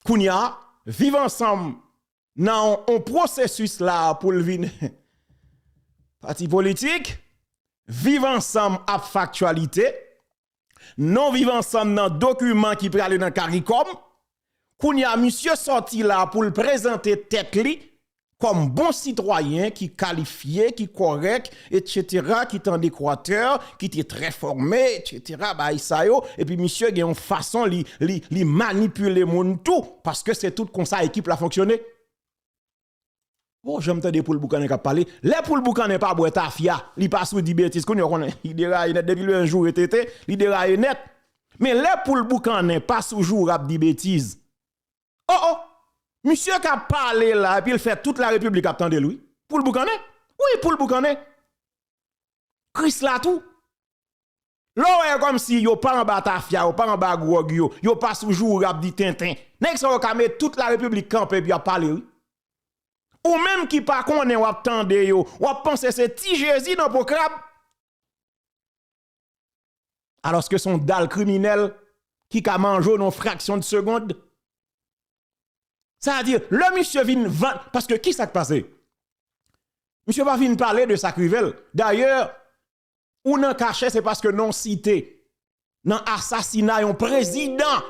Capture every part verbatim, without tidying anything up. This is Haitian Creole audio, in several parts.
Kounye a, Viv Ansanm nan yon, yon pwosesis la pou l vin pati politik, Viv Ansanm ap fè aktyalite, non Viv Ansanm nan dokiman ki prale nan CARICOM. Kounye a, misye sòti la pou l prezante tèt li kòm bon sitwayen ki kalifye, ki kòrèk, etsetera, ki t an Ekwatè, ki te trè fòme, etsetera, bagay sa yo. Epi misye gen yon fason li, li, li manipile moun tou, paske se tout konsa ekip la fonksyone. Bon, janm tande Poul Boukannen k ap pale. Lè Poul Boukannen pa bwè tafya, li pa sou di betiz. Kounye a, w konnen, li deraye nèt. Depi lè jou e tete, li deraye nèt. Men lè Poul Boukannen pa sou jou ap di betiz. Oh, oh! Misye k ap pale la, epi l fè tout larepiblik ap tande l, wi. Poul Boukannen? Wi, Poul Boukannen. Krisla tou. Lè w wè yo kòmsi yo pa anba tafya, yo pa anba gwòg yo, yo pa sou joure ap di tenten. Nèg sa yo ka met tout larepiblik kanpe epi y ap pale, wi. Ou menm ki pa konnen w ap tande yo, w ap panse se ti Jezi nan po krab. Alòske se yon dal kriminèl ki ka manje w nan yon fraksyon de segonn. Sa vle di, lè misye vin vann, paske ki sa k pase? Misye pa vin pale de sa k rive l. Dayè, ou nan kachè, se paske non w site nan asasina yon prezidan.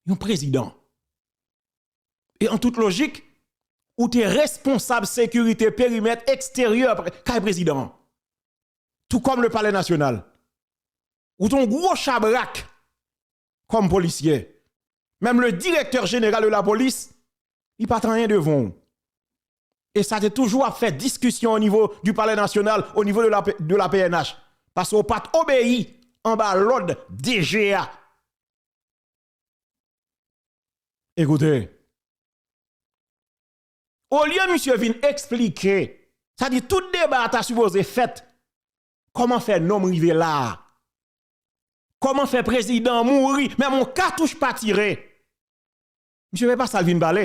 Yon prezidan. E an tout lojik, ou te responsab sekirite perimèt eksteryè pre-, kay prezidan an. Tou kòm le Palais National. Ou te yon gwo chabrak kòm polisye. Menm le directeur général de la police, li pa t anyen devan w. E sa te toujou ap fè diskisyon o nivo du Palais National, o nivo de la, de la P N H. Paske w pa t obeyi anba lòd D G a. Ekoute, olye misye vin eksplike, sa di tout deba a ta sipoze fèt, kòman fè nonm rive la a? Kòman fè prezidan an mouri, menm yon katouch pa tire? Misye, se pa sa l vin pale.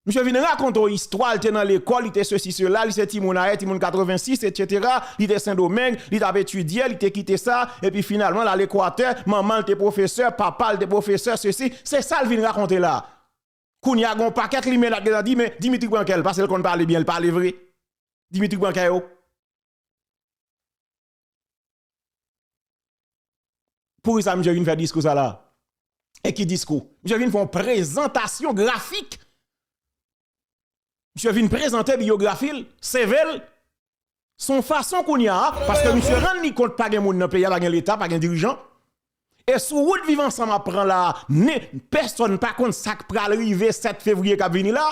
Misye vin rakonte w istwa, li te nan lekòl, li te sesi, sela, li se timoun Ayè, timoun katrevensis, etsetera. Li te Sendomeng, li t ap etidye, li te kite sa, epi finalman, l al Ekwatè, manman l te pwofesè, papa l te pwofesè, sesi. Se sa l vin rakonte la. Kounye a, gen yon pakèt limenad ki ta di, men Dimitri pran kè l, paske l konn pale byen, l pale vre. Dimitri pran kè yo. Poukisa misye vin fè diskou sa la? E ki diskou? Misye vin fè yon prezantasyon grafik. Misye vin prezante biyografi l, C V l. Se yon fason kounye a, paske misye rann li kont pa gen moun nan peyi a, pa gen Leta, pa gen dirijan. E sou wout Viv Ansanm ap pran la, nen, pèsonn pa konn sa k pral rive sèt fevriye k ap vini la.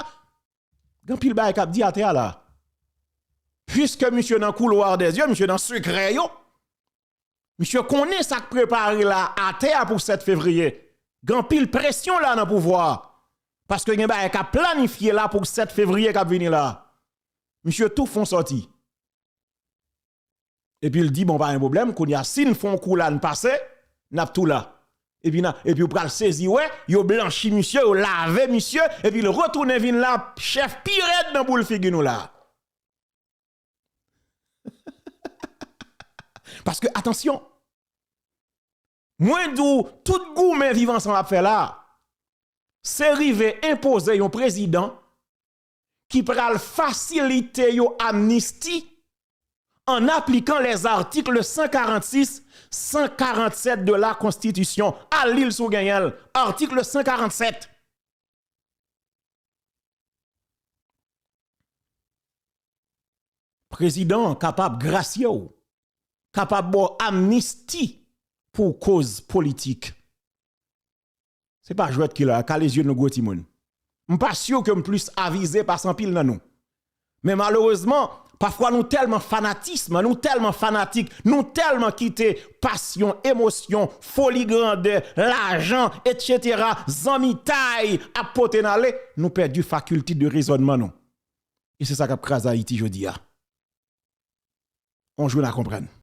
Gen anpil bagay k ap di atè a la. Piske misye nan couloir des yeux, misye nan sekrè yo. Misye konnen sa k prepare la atè a pou sèt fevriye. Gen anpil presyon la nan pouvwa a. Paske gen bagay k ap planifye la pou sèt fevriye k ap vini la. Misye tou fè yon sòti. Epi l di, bon, pa gen pwoblèm, kounye a, si n fè yon kou la, n pase, n ap tou la. Epi, n a, epi w pral sezi wè, yo blanchi misye, yo lave misye, epi l retounen vin la, chèf pi rèd nan boul figi nou la. Paske, atansyon, mwen di w, tout goumen Viv Ansanm ap fè la, se rive enpoze yon prezidan ki pral fasilite yon amnisti en appliquant les articles cent quarante-six, cent quarante-sept de la Constitution. Al li l si w genyen l. Article cent quarante-sept. Prezidan an kapab grasye w, kapab ba w amnisti pou koz politik. Se pa jwèt ki la, kale zye nou gwo timoun. M pa si ke m plis avize pase anpil nan nou. Men malerezman, pafwa nou tèlman fanatism, nou tèlman fanatik, nou tèlman kite pasyon, emosyon, foli grandè, lajan, etsetera, zanmitay ap pote n ale, nou pèdi fakilte de rezònman nou. E se sa k ap kraze Ayiti jodi a. On jou n a konprann.